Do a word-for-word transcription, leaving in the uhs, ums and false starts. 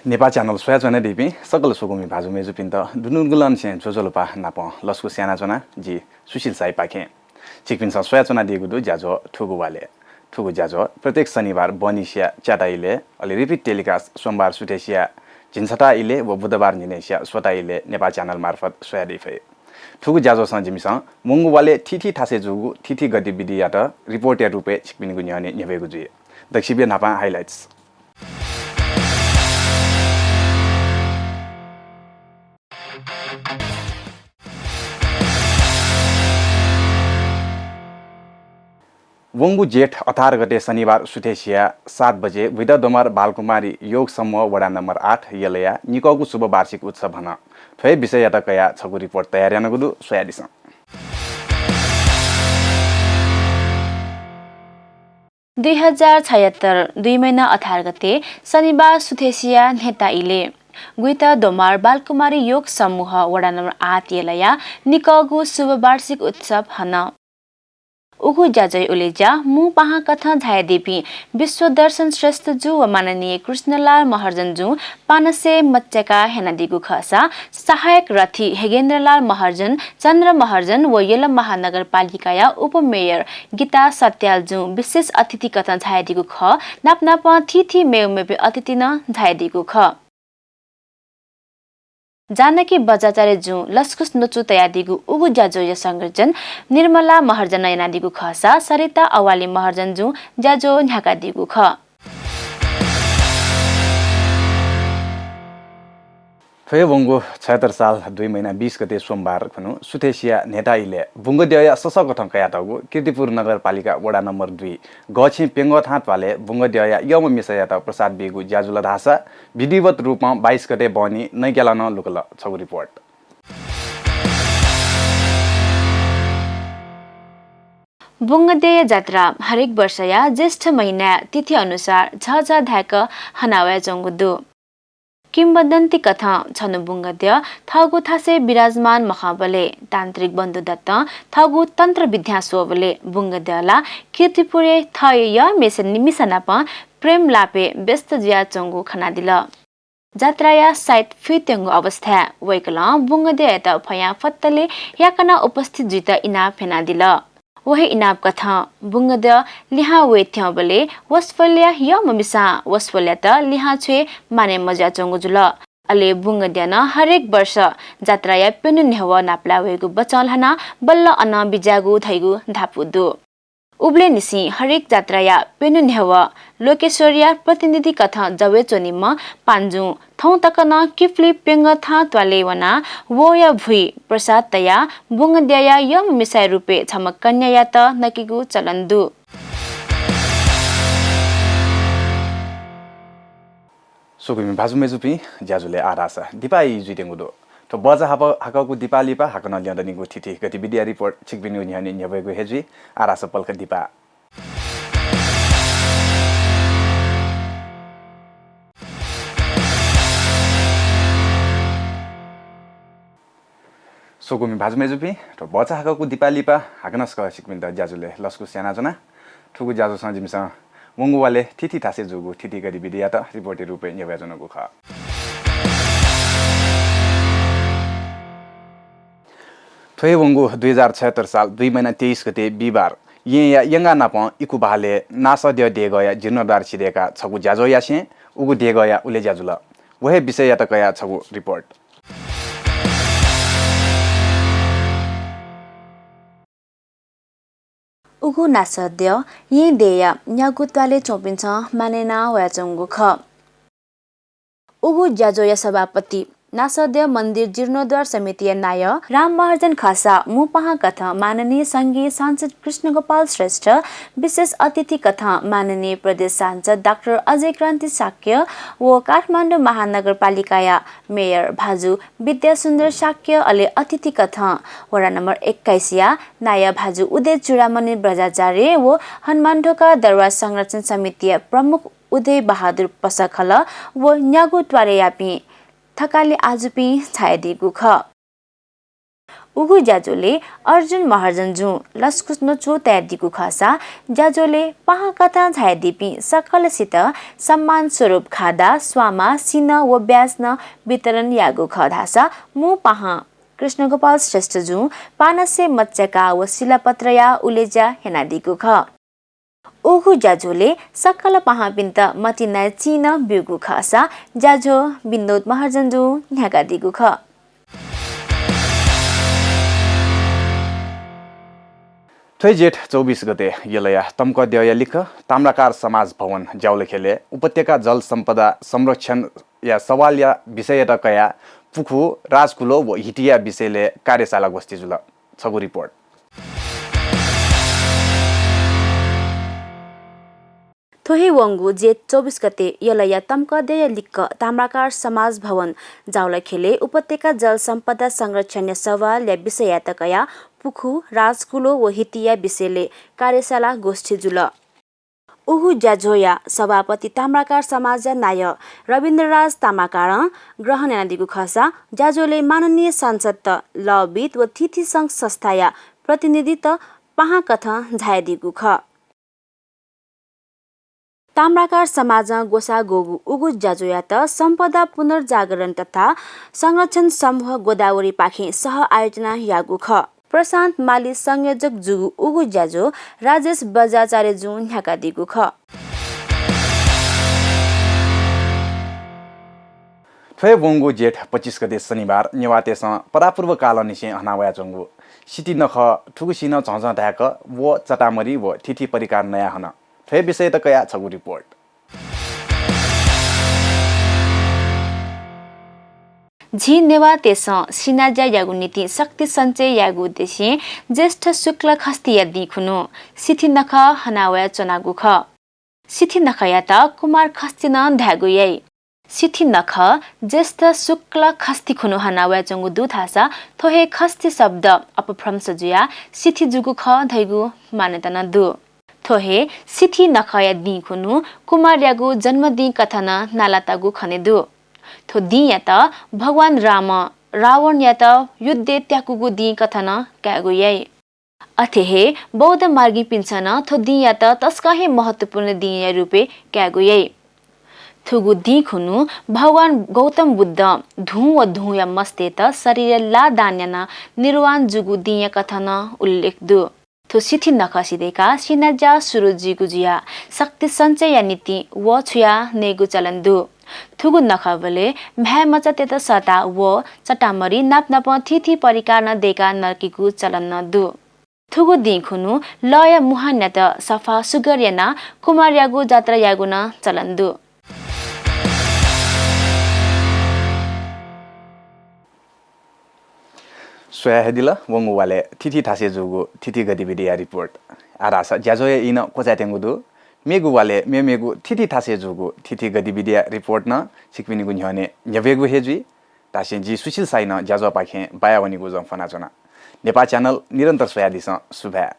नेपाः च्यानल स्वयाच्वनादीपिं सकल स्वकुमि भाजु मय्जुपिन्त दुनुगलंनिसें ज्वजलपा नापं लसकुस यानाच्वना जि सुशील साईपाखें। छिकपिन्सं स्वयाच्वनादीगु दु ज्याझ्वः थुगु वालय्। थुगु ज्याझ्वः प्रत्येक शनिबार बहनिसिया च्याता इलय्, अले repeat telecast सोमबार सुथय्सिया झिंछता इलय् व बुधबार न्हिनय्सिया स्वता इलय् नेपाः च्यानल मार्फत स्वयादी फइ। थुगु ज्याझ्वलय् जिमिसं वंगु वालय् थीथी थासय् जूगु थीथी गतिविधियात report-या रूपय् छिकपिनिगु न्ह्यःने न्ह्यब्वयेगु जुइ। दक्वसिबय् न्हापां highlights। वंगु जेठ अठार गते शनिबार सुथय्सिया सात बजे बुइदा दोमार बालकुमारी योग समूह वडा नम्बर आठ यलया निकःगु शुभ वार्षिक उत्सव हन। थ्व हे विषययात कयाः छगू report तयार यानागु दु, स्वयादिसँ। दुई हजार छयत्तर दुई महिना अठार गते शनिबार सुथय्सिया न्हेता इलय् बुइदा दोमार बालकुमारी योग समूह वडा नम्बर आठ यलया निकःगु शुभ वार्षिक उत्सव हन। उगु ज्याझ्वःया उलेज्या मू पाहां कथं झायादीपिं विश्वदर्शन श्रेष्ठजु व माननीय कृष्णलाल महर्जनजुं पानसे मच्याकाः यानादीगु खःसा सहायक रथी हेगेन्द्रलाल महर्जन, चन्द्र महर्जन व यल महानगरपालिकाया उपमेयर गीता सत्यालजुं विशेष अतिथि कथं झायादीगु खः। नापनापं थीथी मेमेपिं अतिथि नं झायादीगु खः। जानकी बज्राचार्यजुं लसकुस न्वचु तयादीगु उगु ज्याझ्वःया संयोजन निर्मला महर्जनं यानादीगु खःसा सरिता अवाली महर्जनजुं ज्याझ्वः न्ह्याकादीगु खः। थ्व हे वंगु छयत्तर साल दुई महिना बीस गते सोमबार खुन्हु सुथय्सिया न्हेता इलय् बुंगद्यःया ससः कथं कयातःगु कीर्तिपुर नगरपालिका वडा नम्बर दुई गःछेँ प्यंगः थां त्वालय् बुंगद्यःया यःम्ह मिसायात प्रसाद बीगु ज्या जुल धाःसा विधिवत रूपं बाइस गते बहनी नैग्यालं लुकल। छगू report। बुंगद्यःया जात्रा हरेक वर्षया ज्येष्ठ महिनाय् तिथि अनुसार झःझः धाय्क हना वयाच्वंगु दु। किंवदन्ती कथं छन्हु बुंगद्यः थःगु थासय् विराजमान मखंबलय् तान्त्रिक बन्धु दत्तं थःगु तन्त्र विद्यां स्वःबलय् बुंगद्यः ला कीर्तिपुरय् थःया यःम्हेसित मिसा नाप प्रेम लापय् व्यस्त जुयाच्वंगु खनादिल। जात्राया site फुइत्यंगु अवस्थाय् वय्कलं बुंगद्यःयात फयां फत्तले याकनं उपस्थित जुइत इनाप फ्यनादिल। व हे इनाप कथं बुंगद्यः लिहां वये त्यंबलय् वसपोलया यःम्ह मिसां वसपोलयात लिहां छ्वये मानय् मजुयाच्वंगु जुल। अले बुंगद्यः नं हरेक वर्ष जात्राया प्यन्हु न्ह्यवः नापलाः वयेगु बचं ल्हानाः बल्ल अनं बिज्याःगु धइगु धापू दु। उबलय् निसें हरेक जात्राया प्यन्हु न्ह्यवः लोकेश्वरया प्रतिनिधि कथं जवय् च्वनीम्ह पान्जुं थौं तक नं किपुली प्यंगः थां त्वालय् वनाः वया भुइ प्रसाद तयाः बुंगद्यःया यःम्ह मिसाया रूपय् छम्ह कन्यायात नकेगु चलन दु। स्वकुमि भाजु मय्जुपिं, ज्याझ्वलय् आः धाःसा दिपाः ई जुइत्यंगु दु। थ्व बचा हाप-, हाकःगु दिपाः लिपा हाकनं ल्यं दनिगु थीथी गतिविधिया report छिकपिनिगु न्ह्यःने न्ह्यब्वयेगु हे जुइ। आः धाःसा पलख दिपाः। स्वकुमि भाजु मय्जुपिं, थ्व बचा हाकःगु दिपाः लिपा हाकनं सकसित छिकपिन्त ज्याझ्वलय् लसकुस यानाच्वना। थुगु ज्याझ्वलय् जिमिसं वंगु वालय् थीथी थासय् जूगु थीथी गतिविधियात report-या रूपय् न्ह्यब्वयाच्वनागु खः। थ्व हे वंगु दुई हजार छयत्तर साल दुई महिना तेइस गते बिहिबार येँया यंगा नापं इकु बहालय् नासःद्यः देगःया जीर्णोद्धार सिधय्काः छगू ज्याझ्वः यासें उगु देगःया उलेज्या जुल। व हे विषययात कयाः छगू report। उगु नासःद्यः येँ देय्या न्यागू त्वालय् च्वंपिन्सं मानय् याना वयाच्वंगु खः। उगु ज्याझ्वःया सभापति नासःद्यः मन्दिर जीर्णोद्धार समितिया नायः राममहर्जन खःसा मू पाहां कथं माननीय संघीय सांसद कृष्णगोपाल श्रेष्ठ, विशेष अतिथि कथं माननीय प्रदेश सांसद डाक्टर अजय क्रान्ति शाक्य व काठमाडौं महानगरपालिकाया मेयर भाजु विद्यासुन्दर शाक्य, अले अतिथि कथं वडा नम्बर एक्काइसया नायः भाजु उदय चूडामणि बज्राचार्य व हनुमानढोका दरबार संरक्षण समितिया प्रमुख उदय बहादुर पसखल व न्यागू त्वालय्यापिं थकालि आजुपिं झायादीगु खः। उगु ज्याझ्वलय् अर्जुन महर्जनजुं लसकुस न्वचु तयादीगु खःसा ज्याझ्वलय् पाहां कथं झायादीपिं सकलसित सम्मान स्वरूप खादा, स्वांमा, सिन्हः व ब्याज नं वितरण याःगु खः धाःसा मू पाहां कृष्णगोपाल श्रेष्ठजुं पानसे मच्याका व शिलापत्रया उलेज्या यानादीगु खः। उगु ज्याझ्वलय् सकल पाहांपिन्त मतिनाय् चिं नं ब्यूगु खःसा ज्याझ्वः विनोद महर्जनजुं न्ह्याकादीगु खः। थ्व हे जेठ चौबिस गते यलया तम्कद्यःया लिक्क ताम्राकार समाज भवन ज्याउलाखेलय् उपत्यका जल सम्पदा संरक्षणया सवालया विषययात कयाः पुखू, राजकुलो व हितिया विषयलय् कार्यशाला गोष्ठी जुल। छगू रिपोर्ट। थ्व हे वंगु जेठ चौबिस गते यलया तम्कद्यःया लिक्क ताम्राकार समाज भवन ज्याउलाखेलय् उपत्यका जल सम्पदा संरक्षणया सवालया विषययात कयाः पुखू, राजकुलो व हितिया विषयलय् कार्यशाला गोष्ठी जुल। उगु ज्याझ्वःया सभापति ताम्राकार समाजया नायः रविन्द्रराज ताम्राकारं ग्रहण यानादीगु खःसा ज्याझ्वलय् माननीय सांसदत, लःविद् व थीथी संघ संस्थाया प्रतिनिधित पाहां कथं झायादीगु खः। ताम्राकार समाजं ग्वसाः ग्वःगु उगु ज्याझ्वःयात सम्पदा पुनर्जागरण तथा संरक्षण समूह गोदावरीपाखें सह आयोजना याःगु खः। प्रशान्त माली संयोजक जूगु उगु ज्याझ्वः राजेश बज्राचार्यजुं न्ह्याकादीगु खः। थ्व हे वंगु जेठ पच्चिस गते शनिबार नेवाःतय्सं परापूर्वकालंनिसें हनावयाच्वंगु सिथि नखः थुगुसी नं झःझः धाय्क व चटामरी व थीथी परिकार नया हन। थ्व हे विषययात कयाः छगू रिपोर्ट। झी नेवाःतय्सं सिनाज्या यायेगु निंतिं शक्ति सञ्चय यायेगु उद्देश्यं ज्येष्ठ शुक्ल खस्तिया दिं खुन्हु सिथि नखः हनावयाच्वनागु खः। सिथि नखःयात कुमार खस्ति नं धायेगु याइ। सिथि नखः ज्येष्ठ शुक्ल खस्ति खुन्हु हनावयाच्वंगु दु धाःसा थ्व हे खस्ति शब्द अपभ्रंश जुयाः सिथि जूगु खः धइगु मान्यता नं दु। थ्व हे सिथि नखःया दिं खुन्हु कुमारयागु जन्मदिं कथं नं नालातागु खने दु। थ्व दिंयात भगवान रामं रावणयात युद्धय् त्याकूगु दिं कथं नं कायेगु याइ। अथे हे बौद्ध मार्गीपिन्सं नं थ्व दिंयात तसकं हे महत्त्वपूर्ण दिंया रूपय् कायेगु याइ। थुगु दिं खुन्हु भगवान गौतम बुद्धं धुं व धुंया मस्तय्त शरीरय् लाः दान यानाः निर्वाण जूगु दिंया कथं नं उल्लेख दु। थ्व सिथि नखः सिधय्काः सिनाज्या सुरु जुइगु जुयाः शक्ति सञ्चयया निंतिं वः छुयाः नयेगु चलन दु। थुगु नखःबलय् म्हाय् मचातय्त सःताः वः, चटामरी नापनापं थीथी परिकार नं दय्काः नकेगु चलन नं दु। थुगु दिं खुन्हु लःया मुहानयात सफा सुग्घर यानाः कुमारयागु जात्रा यायेगु नं चलन दु। स्वया हे दिल वंगु वालय् थीथी थासय् जूगु थीथी गतिविधिया रिपोर्ट। आः धाःसा ज्याझ्वःया ई नं क्वचायेत्यंगु दु। मेगु वालय् मेमेगु थीथी थासय् जूगु थीथी गतिविधिया रिपोर्ट नं छिकपिनिगु न्ह्यःने न्ह्यब्वयेगु हे जुइ। धासें जि सुशील शाहीं नं ज्याझ्वःपाखें बायावनेगु जं फ्वनाच्वना। नेपाः च्यानल निरन्तर स्वयादिसँ। सुभाय्।